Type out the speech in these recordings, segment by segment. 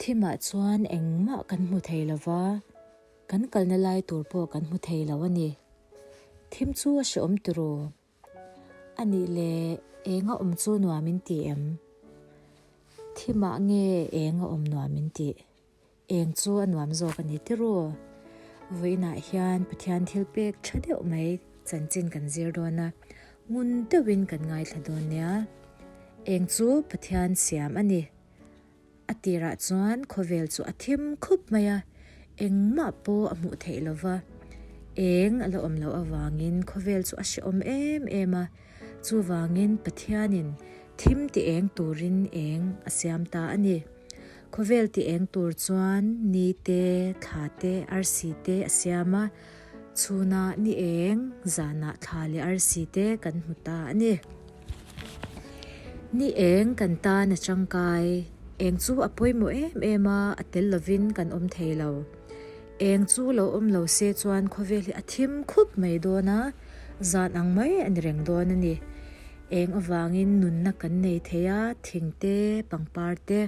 Thimah chuan engmah kan hmu thei lo va, kan kalna lai tur pawh kan hmu thei lo a ni. Thim chu a hrehawm tiraw? A nih leh eng a awm chu nuam in ti em? Thimah nge eng a awm nuam in tih? Eng chu a nuam zawk a ni tiraw? Vawiinah hian Pathian thil pek tha deuh mai chanchin kan zir dawn a, ngun deuhin kan ngaithla dawn nia. Eng chu Pathian siam a ni. A tirah chuan khawvel chu a thim khup mai a, engmah pawh a hmuh theih lo va. Eng a la awm loh avangin khawvel chu a hrehawm em em a, chuvangin Pathianin thim ti eng turin eng a siam ta a ni. Khawvel ti eng tur chuan ni te, thla te, arsi te a siam a, chhunah ni eng, zanah thla leh arsi te kan hmu ta a ni. Ni eng kan tan a tangkai, eng chu a pawimawh em em a, a tel lovin kan awm thei lo. Eng chu lo awm lo se chuan khawvel hi a thim khup mai dawn a, zan ang mai a ni reng dawn a ni. Eng avangin nunna kan nei thei a, thing te, pangpar te,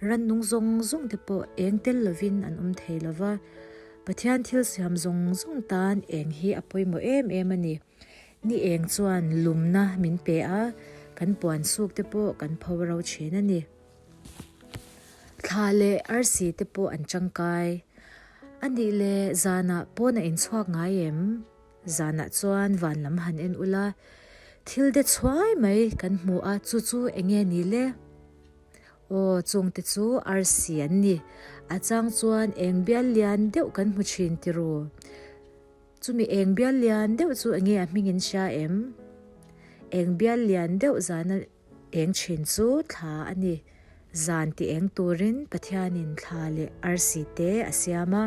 rannung zawng zawng te pawh eng tel lovin an awm thei lo va. Pathian thil siam zawng zawng tan eng hi a pawimawh em em a ni. Ni eng chuan lumna min pe a, kan puan suk te pawh kan pho ro thin a ni. Thla leh arsi te pawh an tangkai. A nih leh zanah pawn a inchhuak ngai em? Zanah chuan van lam han en ula, thil de chhuai mai kan hmu a, chu chu eng nge ni le? Aw, chungte chu arsi an ni. A chang chuan eng bial lian deuh kan hmu thin tiru. Chumi eng bial lian deuh chu enge a hming in hria em? Eng bial lian deuh zana eng thin chu thla a ni. Zan ti eng turin Pathianin thla leh arsi te a siam a.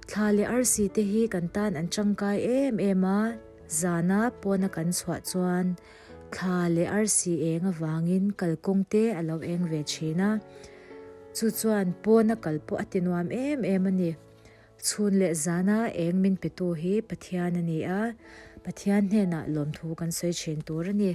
Thla leh arsi te hi kan tan an tangkai em em a, zana pawna kan chhuah chuan thla leh arsi eng avangin kalkawng te a lo eng ve thin a. Chu chuan pawna kal pawh a ti nuam em em a ni. Chhun leh zana eng min petu hi Pathian a ni a, Pathian hnenah lawmthu kan sawi thin tur a ni.